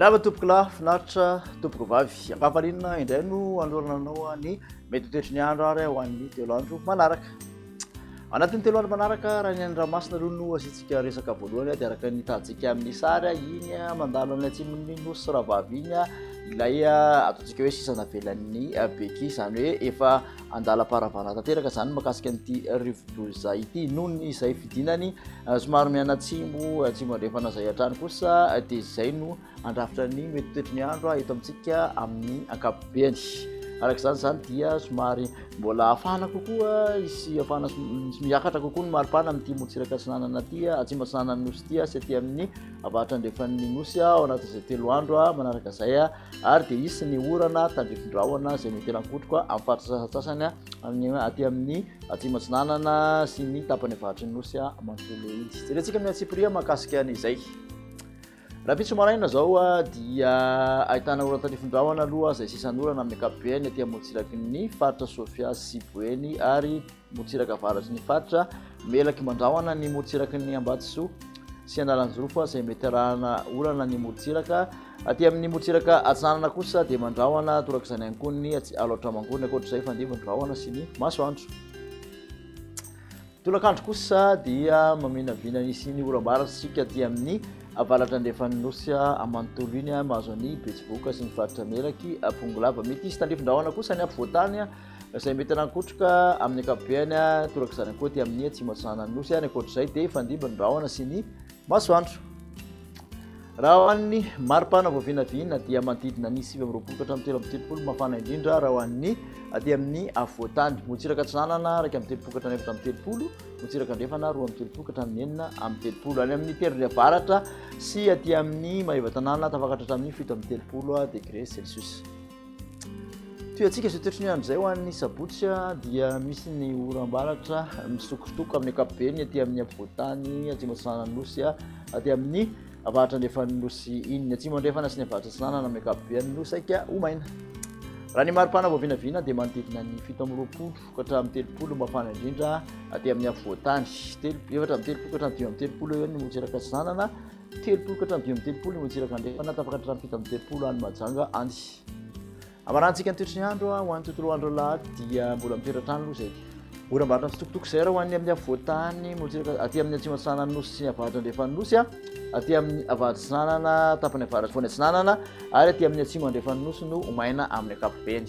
Miarahaba tompokolahy, finaritra tompokovavy. Ampahafalinina indray no anolorana anao ny mety ho toetry ny andro ary ho an'ny telo andro manaraka. Anatin'ny telo andro manaraka, raha ny any Ramasina aloha no asiantsika resaka voalohany dia araka ny hitantsika amin'ny sary iny mandalo any atsimon'ny nosy Rahavavy iny ilay ataontsika hoe sisa navelan'ny Beky, izany hoe efa andalam-paharavana tanteraka izany mahakasika an'ity rivodoza ity. Noho ny izay fidinany somary mianatsimo atsimo andrefana izay hatrany kosa dia izay no handrafitra ny mety toetry ny andro eto amintsika amin'ny ankapobeny. Araka izany izany dia somary mbola hafana kokoa sy hafana miakatra kokoa ny maripana amin'ity morontsiraka atsinanana ity, atsimo atsinanan'ny nosy ity sy aty amin'ny avaratra andrefan'ny nosy ao anatin'izay telo andro manaraka izay. Ary dia hisy ny orana tandrifin-drahona izay mety hilankotroka amin'ny faritra sasantsasany amin'ny aty amin'ny atsimo atsinanana sy ny tapany avaratry ny nosy manontolo iny. Jerentsika amin'ny antsipiriany mahakasika an'izay. Rahampitso maraina izao dia ahitana orana tandrifin-drahona aloha izay sisan'orana amin'ny ankapobeny aty amorontsiraky ny faritra Sofia sy Boeny ary morontsiraka avaratry ny faritra Melaky mandrahona ny morontsiraky ny Ambatosoa sy Analanjirofo izay mety arahana orana ny morontsiraka. Aty amin'ny morontsiraka atsinanana kosa dia mandrahona torak'izany ihany koa ny atsy Alaotra Mangoro. Ny ankoatr'izay fandimby ny rahona sy ny masoandro. Tolakandro kosa dia maminavina ny hisian'ny oram-baratra isika aty amin'ny avaratra andrefan'ny nosy manontolo iny, mahazo an'i Betsiboka sy ny faritra Melaky, Bongolava. Mety hisy tandrifin-drahona kosa ny afovoan-tany izay mety hanankotroka amin'ny ankapobeny, torak'izany koa aty amin'ny atsimo atsinanan'ny nosy. Any ankoatr'izay dia hifandimby ny rahona sy ny masoandro. Raha ho an'ny maripana voavinavina dia manodidina ny 29 ka hatramin'ny 33 mafana indrindra raha ho an'ny aty amin'ny afovoan-tany. Morontsiraka atsinanana 31 ka hatramin'ny 34, morontsiraka andrefana 32 ka hatramin'ny 36. Any amin'ny tendrony avaratra sy aty amin'ny Maevatanàna tafakatra hatramin'ny 37 degré celsius. Toy antsika izao toetry ny andro izay ho an'ny sabotsy dia misy ny oram-baratra misokotoko amin'ny ankapobeny aty amin'ny afovoan-tany, atsimo atsinanan'ny nosy, aty amin'ny avaratra andrefan'ny nosy iny. Ny atsimo andrefana sy ny avaratra atsinanana amin'ny ankapobeny no saika ho maina. Raha ny maripana voavinavina dia manodidina ny 27 ka hatramin'ny 30 mafana indrindra aty amin'ny afovoan-tany. 34 ka hatramin'ny 35 eo ny morontsiraka atsinanana. 30 ka hatramin'ny 35 ny morontsiraka andrefana, tafakatra hatramin'ny 37 any Mahajanga any. Amarantsika ny toetry ny andro ho an'ny tontolo andro alahady dia mbola mitoetra hatrany aloha izay oram-baratra mitsitokotoko izay raha ho an'ny amin'ny afovoan-tany, morontsiraka aty amin'ny atsimo atsinanan'ny nosy sy ny avaratra andrefan'ny nosy, aty amin'ny avaratra atsinanana, tapany avaratra afovoany atsinanana ary aty amin'ny atsimo andrefan'ny nosy no ho maina amin'ny ankapobeny.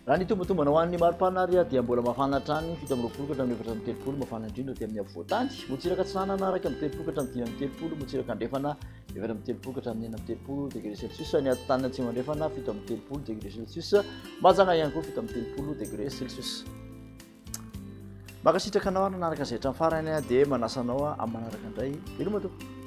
Raha ny tombatombana ho an'ny maripana ary dia mbola mafana hatrany, 27 ka hatramin'ny 34, mafana indrindra aty amin'ny afovoan-tany. Morontsiraka atsinanana 31 ka hatramin'ny 35, morontsiraka andrefana 34 ka hatramin'ny 36 degré celsius, ny atitany atsimo andrefana 37 degré celsius, Mahajanga ihany koa 37 degré celsius. Mankasitraka anao ary nanaraka izay hatramin'ny farany dia manasa anao amin'ny manaraka indray. Veloma tompoko.